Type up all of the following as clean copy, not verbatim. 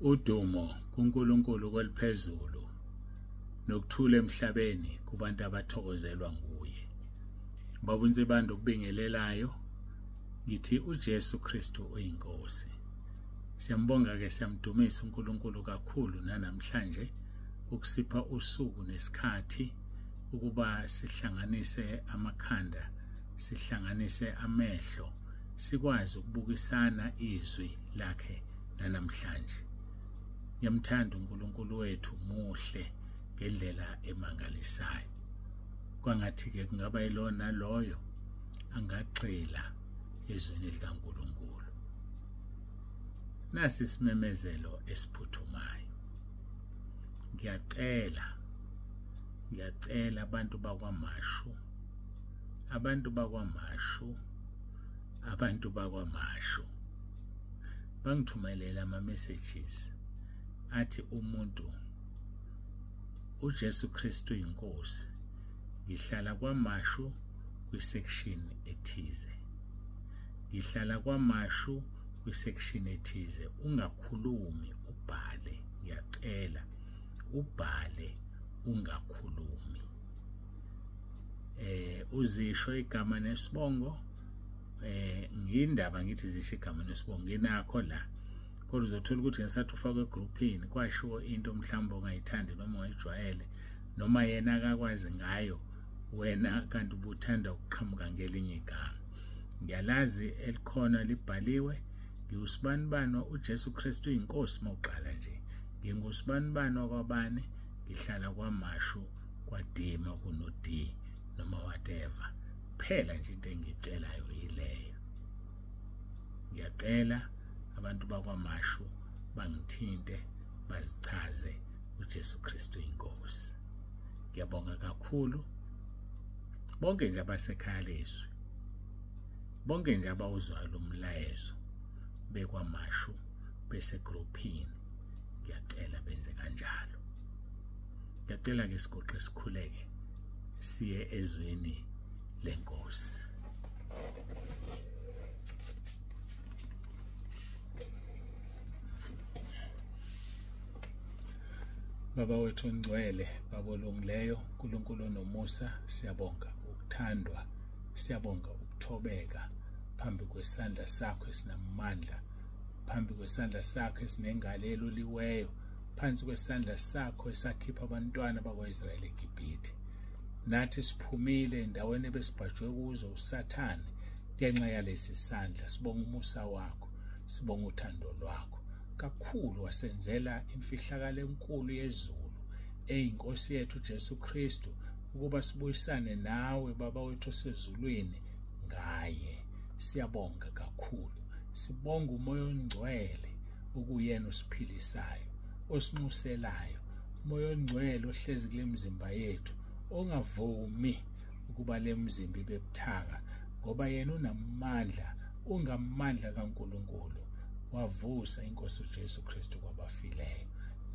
Udumo kuNkulunkulu kweliphezulu nokuthula emhlabeni kubantu abathokozelwa nguye. Baba uNsibande ukubingelelayo, ngithi uJesu Kristu uyinkosi. Siyambonga ke, siyamdumisa uNkulunkulu kakhulu nanamhlanje ukusipha usuku nesikhathi ukuba sihlanganise amakhanda, sihlanganise amehlo, sikwazi ukubukisana izwi lakhe nanamhlanje. Ngiyamthanda uNkulunkulu wethu, muhle ngendlela emangalisayo. Kwangathi-ke kungaba yilona loyo angagxila ezwini likaNkulunkulu. Nasi isimemezelo esiphuthumayo. Ngiyacela abantu bakwaMashu, abantu bakwaMashu, abantu bakwaMashu bangithumelela ama-messages athi umuntu uJesu Kristu inkosi, ngihlala kwaMashu kwi-section ethize, ngihlala kwaMashu kwi-section ethize. Ungakhulumi, ubhale. Ngiyacela ubhale, ungakhulumi. Uzisho igama nesibongo. Ngindaba ngithi zisho igama nesibongo nginakho la, kodwa uzothola ukuthi ngesathi ufakwe egroupini kwashiwo into mhlawumbe ongayithandi noma ongayijwayele noma yena akakwazi ngayo wena, kanti ubuthanda ukuqhamuka ngelinye igama. Ngiyalazi elikhona libhaliwe. Ngiwusibanibani uJesu Kristu inkosi mawuqala nje. Ngingusibanibani wakwabani, ngihlala kwaMashu kwaDima kuno D noma whatever. Phela nje into engicelayo yileyo. Ngiyacela abantu bakwaMashu bangithinte, bazichaze uJesu Kristu inkosi. Ngiyabonga kakhulu bonke nje abasekhaya lezwi, bonke nje abawuzwayo lo mlayezo bekwaMashu besegroupini, ngiyacela benze kanjalo. Ngiyacela ke sigoqe sikhuleke siye ezweni lenkosi. Baba wethu ongcwele, Baba olungileyo, uNkulunkulu onomusa, siyabonga ukuthandwa, siyabonga ukuthobeka phambi kwesandla sakho esinamandla, phambi kwesandla sakho esinengalo eluliweyo, phansi kwesandla sakho esakhipha abantwana bakwa-Israyeli eGibhithe. Nathi siphumile endaweni ebesibhajwe kuzo uSathane ngenxa yalesi sandla. Sibonga umusa wakho, sibonga uthando lwakho kakhulu. Wasenzela imfihlakalo enkulu yezulu eyinkosi yethu Jesu Kristu, ukuba sibuyisane nawe Baba wethu osezulwini ngaye. Siyabonga kakhulu, sibonga uMoya oNgcwele okuyena osiphilisayo, osinxuselayo, uMoya oNgcwele ohlezi kule mizimba yethu, ongavumi ukuba le mizimba ibe buthaka, ngoba yena unamandla, ungamandla kaNkulunkulu. Wavusa inkosi uJesu Kristu kwabafileyo,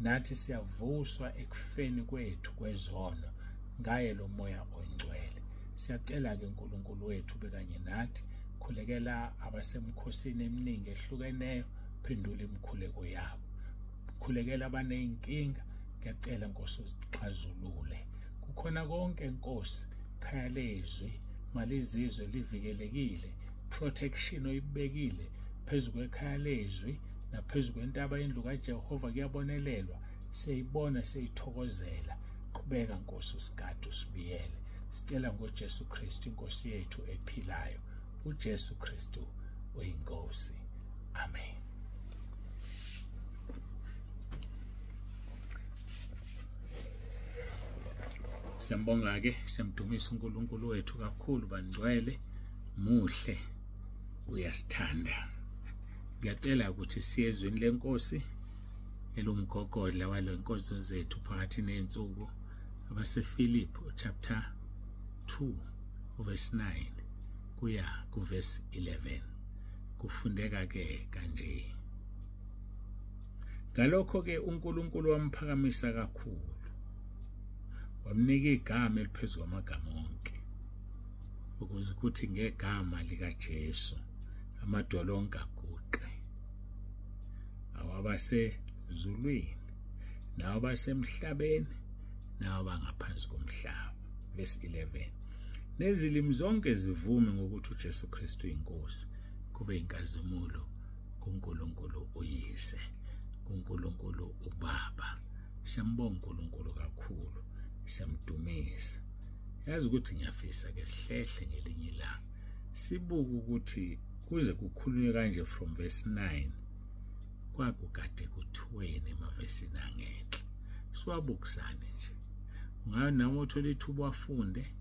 nathi siyavuswa ekufeni kwethu kwezono ngaye lo Moya oNgcwele. Siyacela ke uNkulunkulu wethu bekanye nathi. Khulekela abasemkhosini eminingi ehlukeneyo, phendula imikhuleko yabo. Khulekela abaneyinkinga, ngiyacela Nkosi uzixazulule. Kukhona konke Nkosi, khaya lezwi malizizwe livikelekile, protection oyibekile phezu kwekhaya lezwi naphezu kwentaba yendlu kaJehova kuyabonelelwa. Siyayibona, siyayithokozela. Qhubeka Nkosi usigade usibiyele. Sicela ngoJesu Kristu inkosi yethu ephilayo, uJesu Kristu uyinkosi. Amen. Siyambonga ke, siyamdumisa uNkulunkulu wethu kakhulu. Bangcwele, muhle, uyasithanda. Ngiyacela ukuthi siye ezwini lenkosi elumgogodla walenkonzo zethu phakathi nezinsuku, abaseFilipi chapter 2 verse 9 kuya kuverse 11. Kufundeka ke kanje: ngalokho ke uNkulunkulu wamphakamisa kakhulu, wamnika igama eliphezu kwamagama onke, ukuze kuthi ngegama likaJesu amadolo onke aguqe, awabase Zulwini nabasemhlabeni nabangaphansi komhlaba. Verse 11, nezilimi zonke zivume ngokuthi uJesu Kristu inkosi, kube inkazimulo kuNkulunkulu uYise, kuNkulunkulu uBaba. Siyambonga uNkulunkulu kakhulu, siyamdumisa. Yazi ukuthi ngiyafisa ke sihlehle ngelinye ilanga sibuke ukuthi kuze kukhulunywe kanje from verse 9 kwakukade kuthiweni emavesini angenhla. Siwabukisane nje, ungabe nami uthola ithuba wafunde,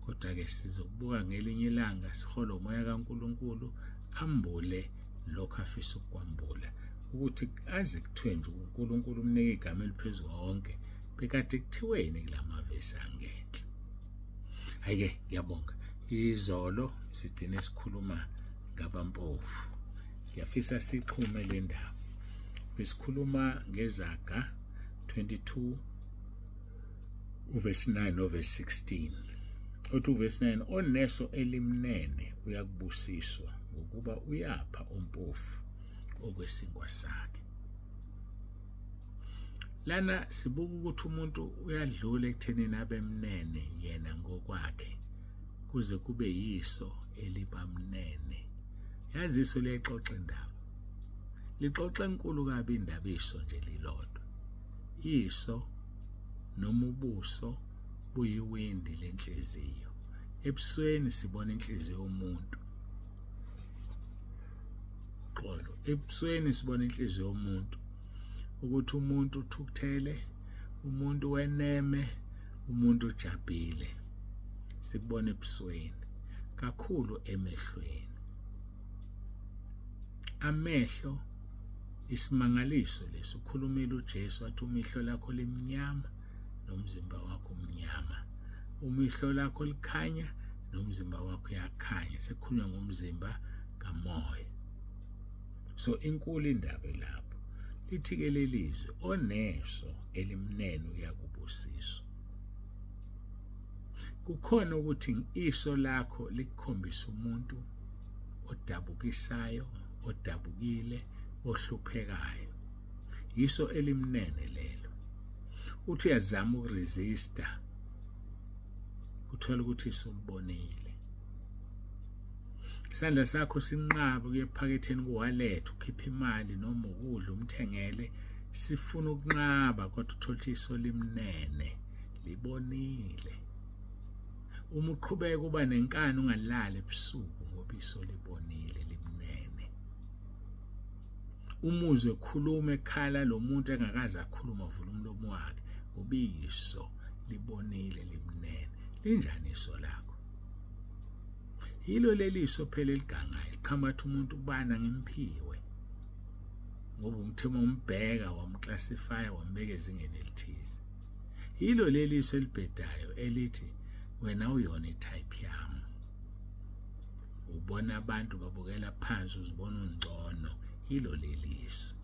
kodwa ke sizokubuka ngelinye ilanga sihole umoya kaNkulunkulu ambule lokho afisa ukukwambula, ukuthi aze kuthiwe nje uNkulunkulu umnike igama eliphezulu wonke, bekade kuthiweni kulamavesi angenhla. Hayi-ke ngiyabonga. Izolo sigcine sikhuluma ngabampofu. Ngiyafisa sixhume le ndaba. Besikhuluma ngeZaga 22 uverse 9 noverse 16. Othi uverse 9, oneso elimnene uyakubusiswa ngokuba uyapha umpofu okwesinkwa sakhe. Lana sibuka ukuthi umuntu uyadlula ekuthenini abe mnene yena ngokwakhe kuze kube yiso elibamnene. Yazi iso liyayixoxa indaba, lixoxa enkulu kabi indaba iso nje lilodwa. Iso noma ubuso buyiwindi lenhliziyo. Ebusweni sibona inhliziyo yomuntu. Uxolo, ebusweni sibona inhliziyo yomuntu, ukuthi umuntu uthukuthele, umuntu weneme, umuntu ujabhile. Sikubona ebusweni, kakhulu emehlweni. Amehlo isimangaliso lesi. Ukhulumile uJesu wathi umihlo lakho limnyama nomzimba wakho umnyama, umihlo lakho likhanya nomzimba wakho uyakhanya. Sekukhulunywa ngomzimba kamoya. So inkulu indaba lapho. Lithi-ke lelizwi, oneso elimnene uyakubusiswa. Kukhona ukuthi iso lakho likukhombisa umuntu odabukisayo, odabukile, ohluphekayo. Yiso elimnene lelo. Uthi uyazama ukuresista, kuthola ukuthi isolibonile. Isandla sakho sinqabe kuye ephaketheni kuwallet, ukhiphe imali noma ukudla umthengele, sifuna ukunqaba, kodwa uthola ukuthi iso limnene libonile. Uma uqhubeka uba nenkani ungalali ebusuku ngoba iso libonile limnene. Umuzwe ekhuluma ekhala lo muntu engakaze akhuluma, vula umlomo wakhe ngoba iso libonile limnene. Linjani iso lakho? Yilo leliso phela eligangayo liqhamuka umuntu ubana ngimphiwe, ngoba umthema umbheka wamclassify wambeka ezingeni elithize. Yilo leliso elibhedayo elithi wena uyona itype yami. Ubona abantu babukela phansi, uzibona ungcono. Yilo leliso.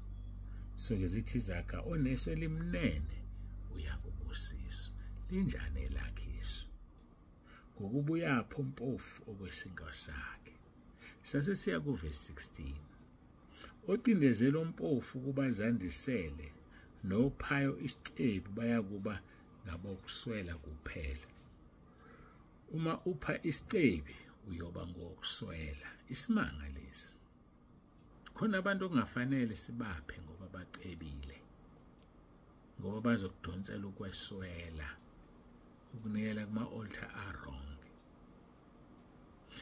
So ke zithi iZaga, oneso elimnene uyakubusiswa. Linjani elakhe iso? Ngokuba uyapha umpofu okwesinkwa sakhe. Sase siya kuverse 16. Ocindezela umpofu ukuba zandisele, nophayo isicebi bayakuba ngabokuswela kuphela. Uma upha isicebi uyoba ngokuswela. Isimanga lesi. Khona abantu okungafanele sibaphe ngoba bacebile, ngoba bazokudonsela ukweswela, ukunikela kuma-altar a-wrong.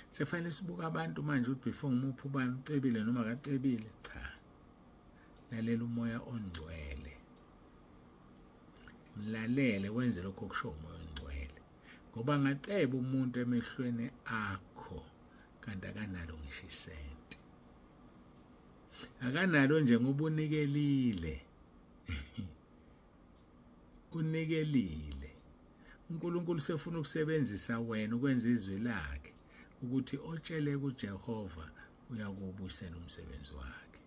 Sefanele sibuka abantu manje ukuthi before ngimuphi ubani ucebile noma akacebile. Cha, lalela umoya ongcwele, mlalele, wenze lokho okusho umoya ongcwele, ngoba angaceba umuntu emehlweni akho kanti akanalo ngisho isenti, akanalo nje ngoba unikelile. Unikelile. uNkulunkulu sefuna ukusebenzisa wena ukwenza izwi lakhe ukuthi otshele kuJehova uyakubusela umsebenzi wakhe.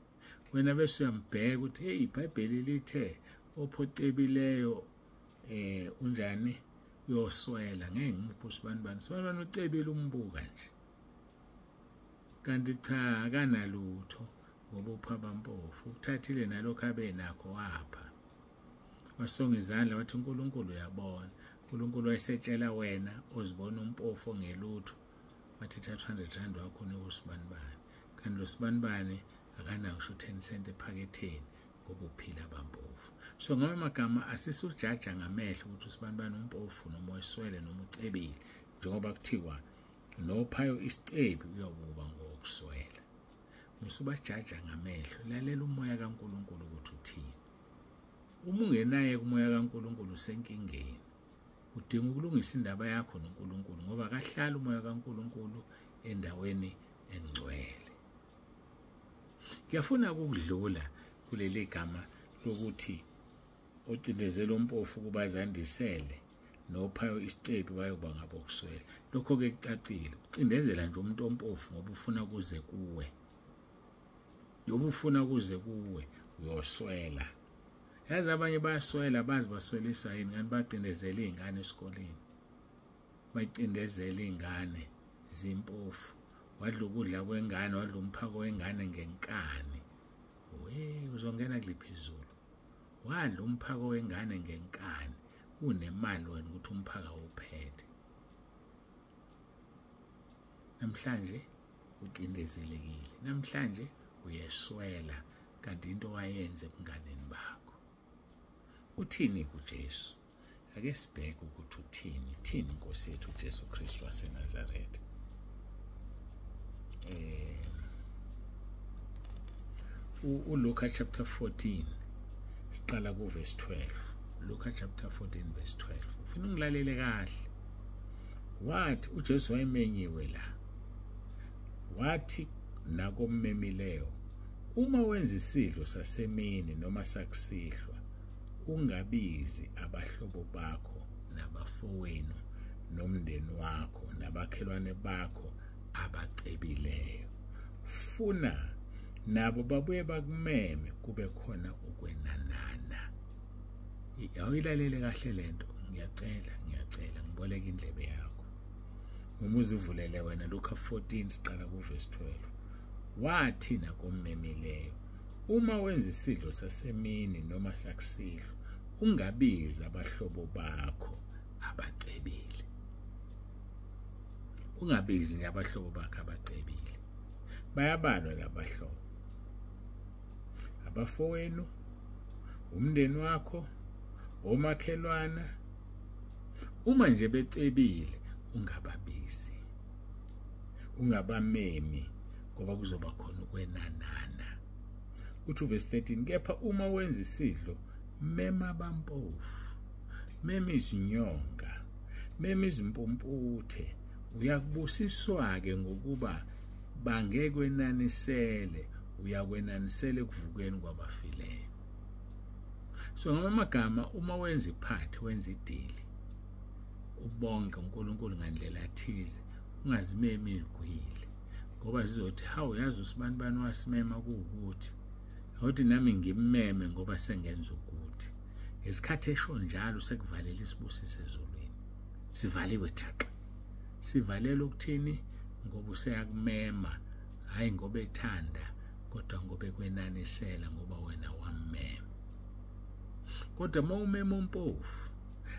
Wena bese uyambheka ukuthi hey, iBhayibheli lithe ophocebileyo unjani uyoswela, ngeke ngimuphe usibanibani, sibanibani ucebile umbuka nje, kanti cha akanalutho ngoba upha abampofu. Ukuthathile nalokho abe nakho wapha, wasonga izandla wathi uNkulunkulu uyabona. uNkulunkulu wayesetshela wena ozibona umpofu ongelutho, wathi thatha 100 rand wakho unike usibanibani, kanti lo sibanibani akanawo ngisho 10 cent ephaketheni ngoba uphila abampofu. So ngama magama asisujaja ngamehlo ukuthi usibanibani umpofu noma weswele noma ucebile, njengoba kuthiwa nophayo isicebi uyokuba ngokuswela. Musubajaja ngamehlo, lalela umoya kaNkulunkulu ukuthi uthini. Uma ungenaye kumoya kaNkulunkulu usenkingeni. Udinga ukulungisa indaba yakho noNkulunkulu, ngoba akahlali umoya kaNkulunkulu endaweni engcwele. Ngiyafuna ukudlula kuleli gama lokuthi ocindezela umpofu kuba azandisele nophayo isicebi bayokuba ngabokuswela. Lokho-ke kucacile, ucindezela nje umuntu ompofu ngoba ufuna kuze kuwe. Ngoba ufuna kuze kuwe uyoswela. Yazi abanye bayaswela, bazi basweliswa yini, kanti bacindezela iy'ngane esikoleni, bacindezela iy'ngane zimpofu. Wadla ukudla kwengane, wadla umphako wengane ngenkani. We uzongena kuliphi izulu? Wadla umphako wengane ngenkani, unemali wena ukuthi umphaka uphethe. Namhlanje ucindezelekile, namhlanje uyeswela, kanti into wayenze ebunganeni bakho. Uthini kuJesu? Ake sibheke ukuthi uthini, thini inkosi yethu uJesu Kristu waseNazaretha. uLuka chapter 14 siqala ku verse 12. Luka chapter 14 verse 12. Ufuna ungilalele kahle. Wathi uJesu wayemenyiwe la, wathi nakommemileyo, uma wenza isidlo sasemini noma sakusihlwa, ungabizi abahlobo bakho nabafowenu nomndeni wakho nabakhelwane bakho abacebileyo, funa nabo babuye bakumeme, kube khona ukwenanana. Awuyilalele kahle lento, ngiyacela, ngiyacela ngiboleke indlebe yakho, noma uzivulele wena. Luka 14 siqala ku verse 12. Wathi nakommemileyo, uma wenza isidlo sasemini noma sakusihlwa, ungabizi abahlobo bakho abacebile. Ungabizi nje abahlobo bakho abacebile. Bayabalwa labahlobo, abafowenu, umndeni wakho, omakhelwana. Uma nje becebile ungababizi, ungabamemi, ngoba kuzoba khona ukwenanana. Uthi verse 13, kepha uma wenza isidlo, mema abampofu, mema izinyonga, mema izimpumputhe, uyakubusiswa-ke ngokuba bangekwenanisele, uyakwenanisela ekuvukeni kwabafileyo. So ngamagama, uma wenza iphathi, wenza idili, ubonge uNkulunkulu ngandlela thize, ungazimemi igwile, ngoba zizothi hawu yazi usibanibani wasimema kuwukuthi, awuthi nami ngimeme ngoba sengenza ukuthi. Ngesikhathi esho njalo sekuvalela isibusiso ezulwini, sivaliwe thaqa. Sivalelwe ukuthini? Ngoba useyakumema, hayi ngoba ethanda, kodwa ngoba ekwenanisela, ngoba wena wammema. Kodwa uma umema umpofu,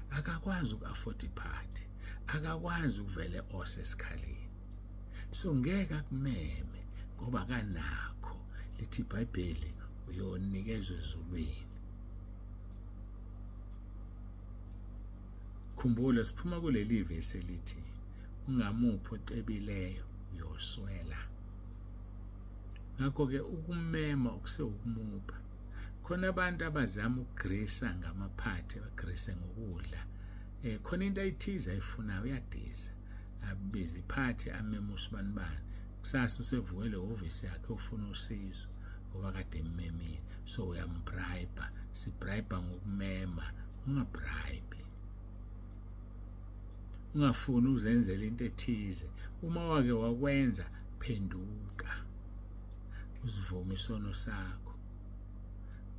akakwazi uku-afford iphathi, akakwazi ukuvele ose esikhaleni, so ngeke akumeme ngoba kanakho. Lithi iBhayibheli uyonikezwa ezulwini. Khumbula siphuma kuleli vesi elithi ungamuphi ocebileyo uyoswela. Ngakho-ke ukumema okusewukumupha. Khona abantu abazama ukugrisa ngamaphathi, bagrise ngokudla. Khona into ayithize ayifunayo, uyadiza, abize iphathi, ameme usibanibani. Kusasa usevukele ehhovisi yakhe ufuna usizo ngoba kade emmemile. So uyambribe, sibribe ngokumema. Ungabribe, ungafuni uzenzela into ethize. Uma wake wakwenza, phenduka, usivume isono sakho,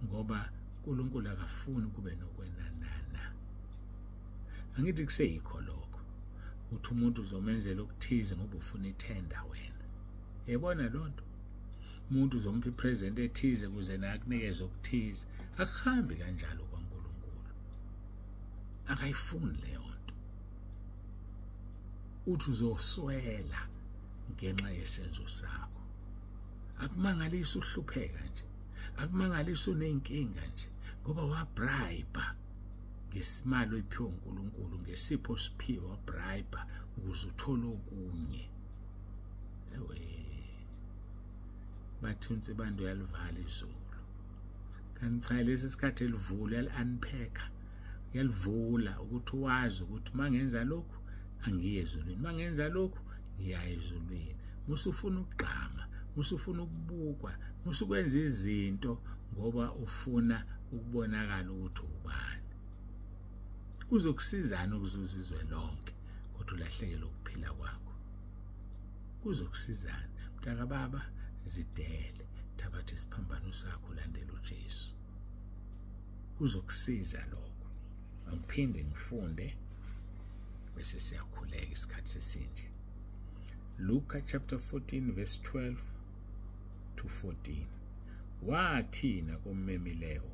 ngoba uNkulunkulu akafuni kube nokwenanana. Angithi kuseyikho lokho uthi umuntu uzomenzela okuthize ngoba ufuna ithenda wena. Yebona lonto. Umuntu uzompha ipresent ethize ukuze naye akunikeze okuthize. Akuhambi kanjalo kwaNkulunkulu, akayifuni leyo nto. Uthi uzoswela ngenxa yesenzo sakho. Akumangalisi uhlupheka nje, akumangalisi uneyinkinga nje, ngoba wabribe ngesimali oyiphiwe uNkulunkulu, ngesipho siphiwe wabribe ukuze uthole okunye. Ewe, bathi uNsibande uyalivala izulu, kanti cha, lesi sikhathi elivula uyali-unpacka, uyalivula ukuthi wazi ukuthi mangenza lokhu angiye ezulwini, mangenza lokhu ngiya ezulwini. Musufuna ukugqama, musufuna ukubukwa, musukwenza izinto ngoba ufuna ukubonakala ukuthi ubani. Kuzokusizana ukuzuza izwe lonke kodwa ulahlekelwe ukuphila kwakho? Kuzokusizana? Mntaka baba, zidele, thabatha isiphambano sakho, ulandele uJesu. Kuzokusiza lokho. Angiphinde ngifunde bese siyakhuleka isikhathi sesinje. Luka chapter 14 verse 12 to 14. Wathina kommemileyo,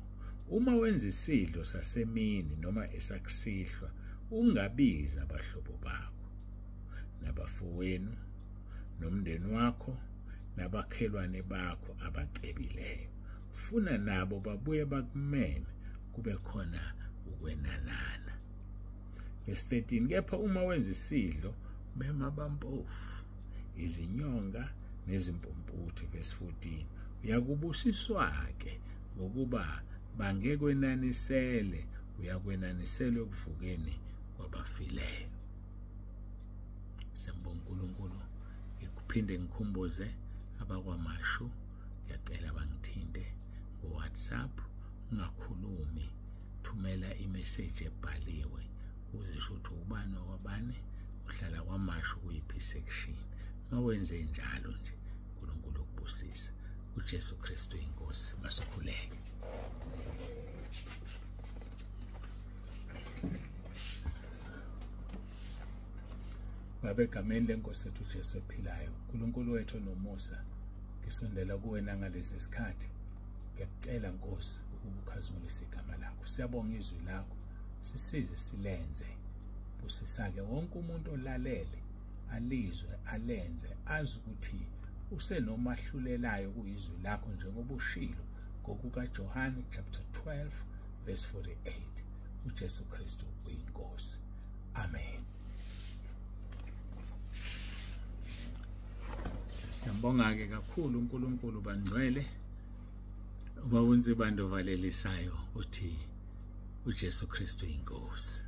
uma wenza isidlo sasemini noma esakusihlwa, ungabiza abahlobo bakho nabafowenu nomndeni wakho nabakhelwane bakho abacebileyo, funa nabo babuye bakumeme, kube khona ukwenanana. Verse 13, kepha uma wenza isidlo, mema abampofu, izinyonga nezimpumputhe. Verse 14, uyakubusiswa-ke ngokuba bangekwenanisele, uyakwenanisela ekuvukeni kwabafileyo. Siyambonga uNkulunkulu. Ngikuphinde ngikhumbuze abakwaMashu, ngiyacela bangithinte ngo-WhatsApp. Ungakhulumi, thumela imessage ebhaliwe uzisho ukuthi ubani wakwabani, uhlala kwaMashu kuyiphi section. Mawenze njalo nje, uNkulunkulu ukubusisa. uJesu Kristu inkosi. Masikhuleke. Baba, egameni lenkosi ethu uJesu ephilayo, uNkulunkulu wethu nomusa, ngisondela kuwena ngalesi sikhathi. Ngiyakucela Nkosi ukuba ukhazimulise igama lakho. Siyabonga izwi lakho, sisize silenze. Busisa-ke wonke umuntu olalele, alizwe, alenze, azi ukuthi usenomahlulelayo kuyizwi lakho, njengoba ushilo ngokukaJohane chapter 12 verse 48. uJesu Kristu uyinkosi. Amen. Siyambonga-ke kakhulu uNkulunkulu, bangcwele. Ubaba uNsibande ovalelisayo uthi uJesu Kristu inkosi.